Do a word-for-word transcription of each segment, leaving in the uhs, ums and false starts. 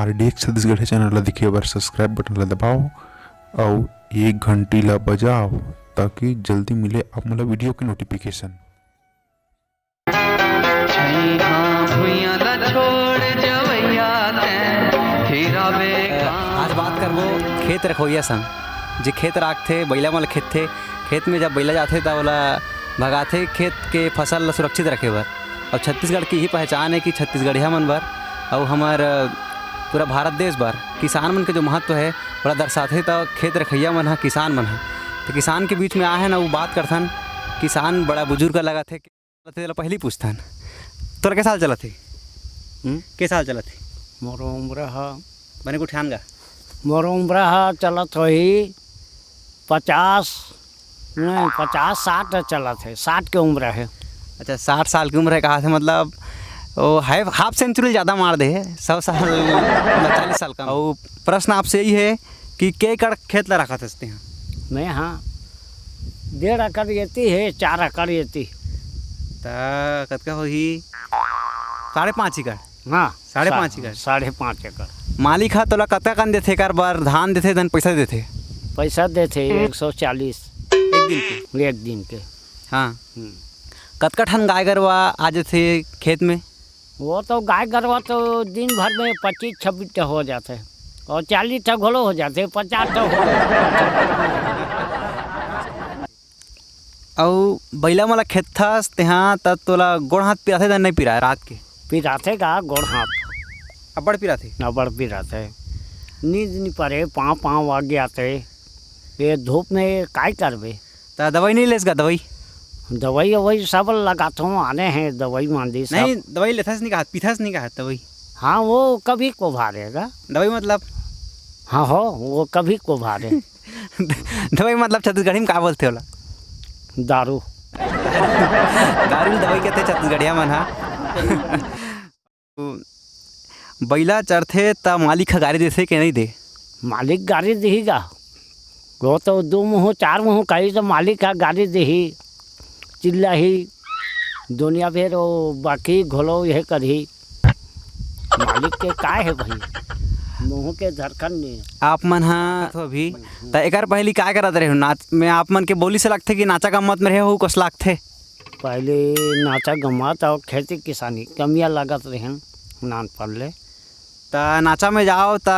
RDX छत्तीसगढ़िया channel ला देखे बर सब्सक्राइब बटन ला दबाओ अउ ये घंटी ला बजाओ, ताकि जल्दी मिले आप मन ला वीडियो के नोटिफिकेशन। आज बात करबो खेत रखवइया संग। जे खेत राखथे, बइला मन ल खेदथे, खेत में जब बइला जाथे, त ओला भगाथे खेत के फसल ल सुरक्षित रखे बर। अउ छत्तीसगढ़ के इही पहचान हे कि छत्तीसगढ़िया मन बर अउ हमर, अ, पूरा भारत देश बर किसान मन के जो महत्व हे, ओला दर्शाथे, त खेत रखइया मन ह, किसान मन ह। त किसान के बीच में आए हन अउ बात करथन। किसान बड़ा बुजुर्ग लगत हे। चलत हे, तेला पहिली पूछथन, तोला के साल चलत हे? हम्म? के साल चलत हे? मोर उम्र ह बने गोठियान गा। मोर उम्र ह चलत होही पचास, नहीं, पचास, साठ चलत हे, साठ के उम्र हे। अच्छा, साठ साल के उम्र हे, कहा थे, मतलब, वो हाफ, हाफ सेंचुरी ज्यादा मार दे हे, सौ साल, मतलब, चालीस साल का। अउ प्रश्न आपसे यही हे कि के एकड़ खेत ला रखत हस तेहा? मैं, हाँ, डेढ़ एकड़ एती हे, चार एकड़ एती। त कतका होही? साढ़े पाँच एकड़। हाँ, साढ़े सा-, पाँच एकड़। साढ़े पाँच एकड़। मालिक ह तोला कतका कन देथे एकर बर? धान देथे, धन पैसा देथे? पैसा देथे एक सौ चालीस। एक दिन के? एक दिन के। हाँ। हम्म। कतका ठन गाय गरवा आ जथे खेत में? वो तो गाय गरवा तो दिन भर में पच्चीस छब्बीस ठो हो जाथे, और चालीस ठो घलो हो जाथे, पचास ठो हो जाथे। अउ बइला मन ला खेदथस तेहा, त तोला गोड़ हाथ पिराथे, धन नहीं पिराए रात के? पिराथे का गोड़ हाथ? अब्बड़ पिराथे? अब्बड़ पिराथे। नींद नहीं परे, पाँव, पाँव आ गया थे। ये धूप में काय करबे? त दवाई नहीं लेस गा, दवाई? दवाई, ववाई सब लगाथों, आने हैं दवाई मांदी सब। नहीं, दवाई लेथस नहीं कहा, पीथस नहीं कहा दवाई? हाँ, वो कभी कभार हे गा। दवाई मतलब? हाँ हो, वो कभी कभार हे। दवाई मतलब छत्तीसगढ़ी में का बोलथे ओला? दारू। दारू ल दवाई कथे छत्तीसगढ़िया मन हा। बइला चरथे त मालिक ह गारी देथे के नहीं दे? मालिक गारी दिही गा। वो तो दू मुँह, चार मुँह कही त मालिक ह गारी दिही, चिल्लाही, दुनिया भेर वो बाकी घोलो ये करही। मालिक के काय हे भाई, मुँह के धड़कन नहीं हे। आप मन हा तो अभी, त एकर पहली काय करत रहे हो? नाच में आप मन के बोली से लगथे कि नाचा गम्मत में रहे हो, कस लगथे? पहले नाचा गम्मत अउ खेती किसानी कमिया लागत रहेन नानपन ले। त नाचा में जाओ त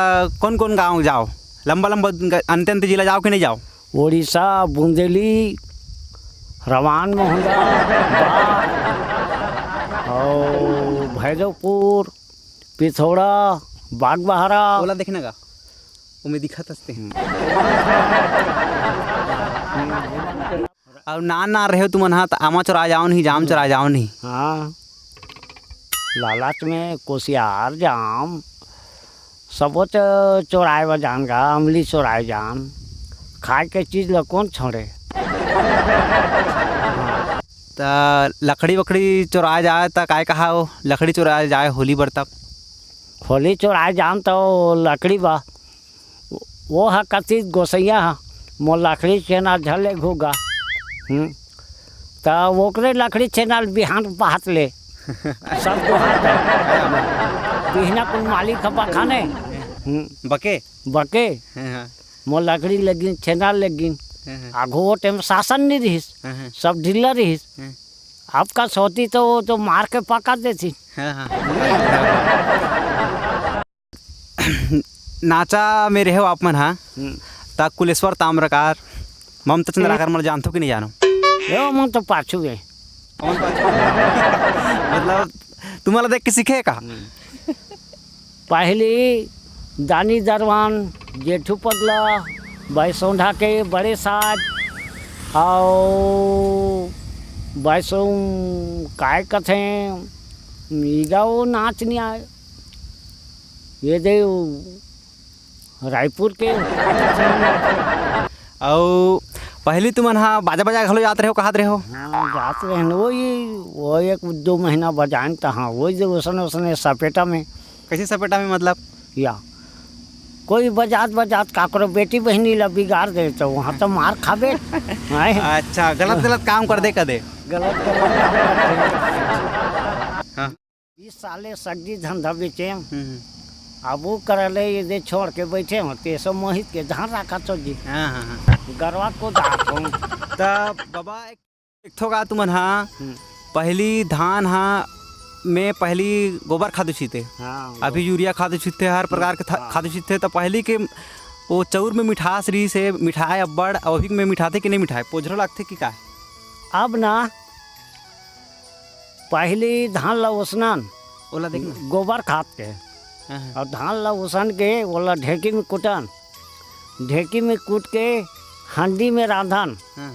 कौन कौन गाँव जाओ? लंबा लंबा ग-, अंते अंते जिला जाओ कि नहीं जाओ? उड़ीसा, बुंदेली, रवान मोहंदा, बाग, अउ भैरवपुर, पिथौरा, बागबहरा। ओला देखना गा, ओमे दिखत हसते हैं। अउ नान नान रहे तुमन हा, त आमा चोराय जाओ नहीं, जाम चोराय जाओ नहीं। हाँ, लालच में कुसियार, जाम, सबो च-, चोराय बर जान गा, अमली चोराय जान, खाए के चीज ल कौन छोड़े? त लकड़ी वकड़ी चोराय जाए त काय कहा हो, लकड़ी चोराय जाए होली बर तब? होली चोराय जान त लकड़ी बा, वो ह कति गोसैया ह, मोर लकड़ी छेना झले घुगा। हम्म। त ओकरे लकड़ी छेना ल बिहान पहात ले। सब दोहा त। बिहना कुल मालिक ह बखाने। हम्म। बके? बके। हाँ, हाँ। मोर लकड़ी लेगिन, छेना लेगिन। हाँ, हाँ। आघो वो टाइम शासन नहीं रहिस। हाँ, हाँ। सब ढीला रहिस। हाँ। अब का सोती तो वो तो मार के पका देती। हाँ, हाँ। नाचा में रहे हो आप मन हा, हम्म। त कुलेश्वर ताम्रकार, ममता चंद्राकर मन जानथो कि नहीं जानो? यो मन तो पाछू है। कौन पाछू? मतलब, तुम्हारा देख के सीखे का? हम्म। पहली दानी दरवान, जेठू पगला, बैसोंढा के बड़े साज, अउ बैसों काय कथें, मीगा वो नाच नहीं आए। ये दे वो रायपुर के। अउ पहली तुमन हा बाजा बजाए घलो जात रहे हो, कहत रहे हो? हाँ, जात रहे न, वही, वो एक दो महीना बजाएन त हाँ, वही जो उसने, उसने सपेटा में। कैसे सपेटा में मतलब? या कोई बजात बजात काकरो बेटी बहिनी ला बिगाड़ दे तो वहाँ तो मार खाबे। हैं? अच्छा, गलत गलत काम कर दे कदे। गलत गलत काम कर दे। हाँ। बीस साले सगरी धंधा बेचे। हम्म, हम्म। अब वो करा ले, ये दे छोड़ के बैठे हो, ते सब मोहित के धान रखा तो जी। हाँ, हाँ, हाँ। गरवा को दांत हो। त बाबा, एक, एक ठो का तुमन हा, हम्म। पहली धान हा में पहली गोबर खाद छीते, हाँ, अभी यूरिया खाद छीते, हर प्रकार के था-, हाँ। खाद छीते, तो पहली के वो चाउर में मिठास रहिस हे, मिठाए अब्बड़, अउ अभी में मिठाथे कि नहीं मिठाए, पोझरो लागथे कि का? अब ना, पहली धान ला ओसनन, ओला देखना। गोबर खाद के, हाँ, हाँ। अउ धान ला ओसन के ओला ढेकी में कूटन, ढेकी में कूट के हंडी में रांधन, हाँ।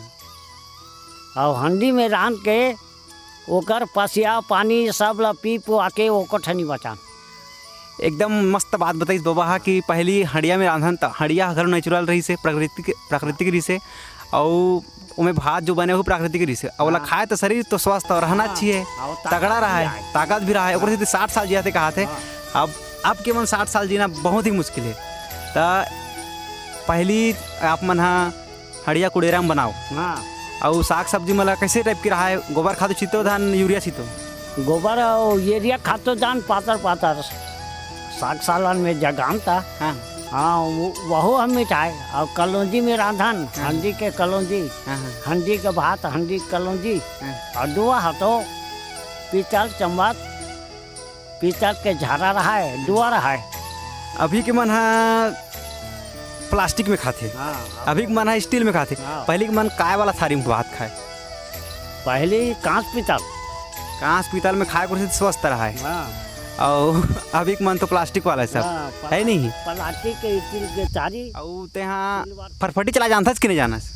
अउ हंडी में रांध के ओकर पसिया पानी सब ला पी पुआ के ओकर ठनी बचान। एकदम मस्त बात बताइस बाबा हा कि पहली हंडिया में रांधन, त हंडिया घलो नेचुरल रहिस हे, प्राकृतिक, प्राकृतिक रहिस हे, अउ ओमे भात जो बने, वो प्राकृतिक रहिस हे। अउ ओला हाँ। खाए त शरीर तो स्वस्थ अउ रहना हाँ। चाहिए, अउ ताकत तगड़ा भी रहे, आए। ताकत भी रहे। ओकर सेती साठ साल जियाथे कहाथे। हाँ। अब, अब के मन साठ साल जीना बहुत ही मुश्किल हे। त पहली आप मन हा हंडिया कुड़ेरा में बनाओ। हाँ। अउ साग सब्जी मन ला कैसे टाइप के रहाय? गोबर खातू छितो धान यूरिया छितो? गोबर अउ यूरिया खातू धान पातर पातर। साग सालन में जगाम ता। हाँ। हाँ, वो, वहू हम मिठाए। अउ कलौंजी में रांधन, हाँ। हंडी के कलौंजी, हाँ, हाँ। हंडी के भात, हंडी के कलौंजी। हाँ। अउ दुआ हतो पीतल चम्मच, पीतल के झारा रहाय, डुआ रहाय। अभी के मन हा प्लास्टिक में खाथे, हाँ, अभी के मन हा स्टील में खाथे। हाँ। पहली के मन काय वाला थारी में भात खाए? पहली कांस पीतल। कांस पीतल में खाए कुछ स्वस्थ रहाय। हाँ। अउ अभी के मन तो प्लास्टिक वाला है सब, हाँ, है नहीं? प्लास्टिक के स्टील के थारी। अउ तेहा सिल्वर। फटफटी चला जानथस कि नहीं जानस?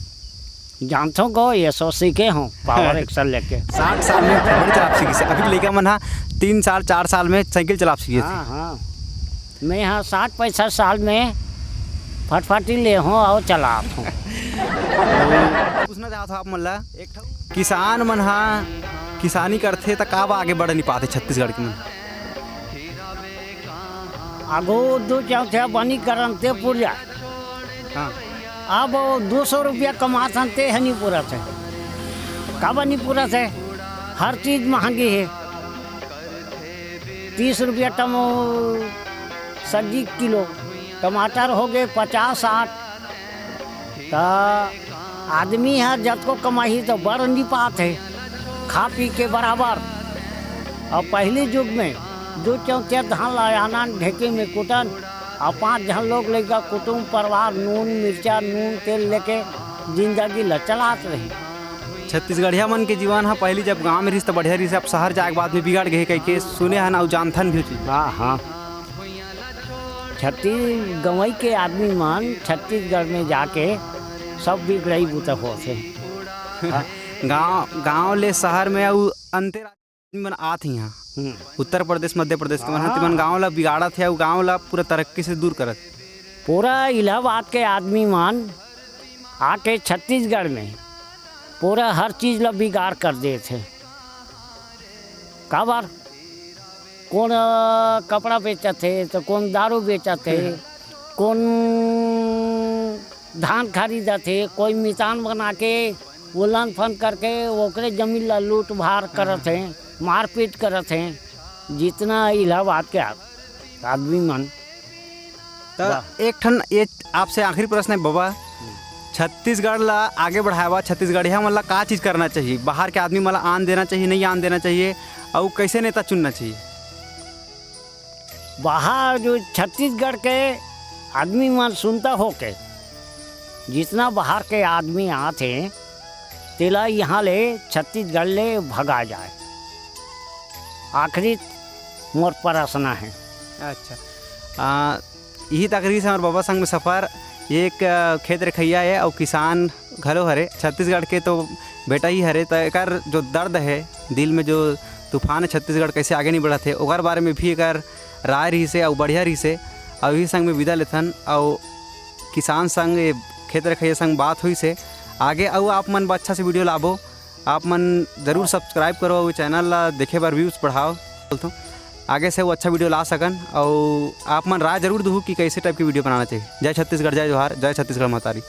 जानथों को, ये सो सीखे हूँ, पावर एक्शन लेके। साठ साल में फटफटी चलाप सीखिस हे। अभी लइका मन हा तीन साल, चार साल में साइकिल चलाप सीखिस हे। हाँ, हाँ। मैं हा साठ पैंसठ साल में फटफटी ले हूँ अउ चलात हूँ। पूछना चाहत हूँ आप मन ला, एक ठो किसान मन हा किसानी करथे त का बा आगे बढ़ नहीं पाते छत्तीसगढ़ के मन? आगू दू चौथे बनी करन ते पुर जाए। हाँ। अब वो दो सौ रुपया कमाथन ते ह नहीं पूरत हे। काबर नहीं पूरत हे? हर चीज महंगी हे। तीस रुपया टमो सब्जी किलो, टमाटर हो गए पचास साठ। त आदमी ह जतको कमाही त बड़ नहीं पात हे, खा पी के बराबर। अउ पहली जुग में दू चौथे धान ला आनन ढेकी में कूटन, अउ पाँच झन लोग लइका कुटुम परिवार नून मिर्चा नून तेल लेके जिंदगी ला चलात रही। छत्तीसगढ़िया मन के जीवन ह पहली जब गांव में रहिस त बढ़िया रहिस, अब शहर जाए के बाद में बिगड़ गए कहिके सुने हन अउ जानथन भी चीज। हाँ, हाँ। छत्तीस गंवई के आदमी मन छत्तीसगढ़ में जाके सब बिगड़ई बुता होत हे। गांव, गांव ले शहर में अउ अंते आदमी मन आत हे इहाँ। हम्म। उत्तर प्रदेश, मध्य प्रदेश के मन ह, हाँ। तेमन गांव ला बिगाड़त हे अउ गांव ला पूरा तरक्की से दूर करत हे। पूरा इलाहाबाद के आदमी मन आके छत्तीसगढ़ में पूरा हर चीज ला बिगाड़ कर देत हे। काबर? कोन, अ, कपड़ा बेचत हे, तो कोन दारू बेचत हे, कोन धान खरीदत हे, कोई मितान बना के उलन फन करके ओकरे जमीन ला लूट भार करत हे, मारपीट करत हे। जितना इलाहाबाद के आ-, आदमी मन त वाह। एक ठन ये आपसे आखिरी प्रश्न है बाबा, छत्तीसगढ़ ला आगे बढ़ाए बर छत्तीसगढ़िया मन ला का चीज करना चाहिए? बाहर के आदमी मन ला आन देना चाहिए, नहीं आन देना चाहिए, अउ कैसे नेता चुनना चाहिए? बाहर जो छत्तीसगढ़ के आदमी मन सुनता हो के, जितना बाहर के आदमी आत हे, तेला यहाँ ले छत्तीसगढ़ ले भगा जाए। आखिरी मोर प्रश्न है। अच्छा, आ, इही तक रहिस हमर बाबा संग में सफर। ये एक, अ, खेत रखइया हे अउ किसान घलो हरे, छत्तीसगढ़ के तो बेटा ही हरे, त एकर जो दर्द हे दिल में, जो तूफान हे छत्तीसगढ़ कैसे आगे नहीं बढ़त हे, ओकर बारे में भी एकर राय रहिस हे अउ बढ़िया रहिस हे। अउ इही संग में विदा लेथन अउ किसान संग, ये खेत रखइया संग बात होइस हे। आगे अउ आप मन बर अच्छा से video लाबो। आप मन जरूर subscribe करो अउ channel ला देखे बर views बढ़ाओ। बोलथों, आगे से वो अच्छा video ला सकन। अउ आप मन राय जरूर दहू कि कैसे type के video बनाना चाहिए। जय छत्तीसगढ़, जय जोहार, जय छत्तीसगढ़ महतारी।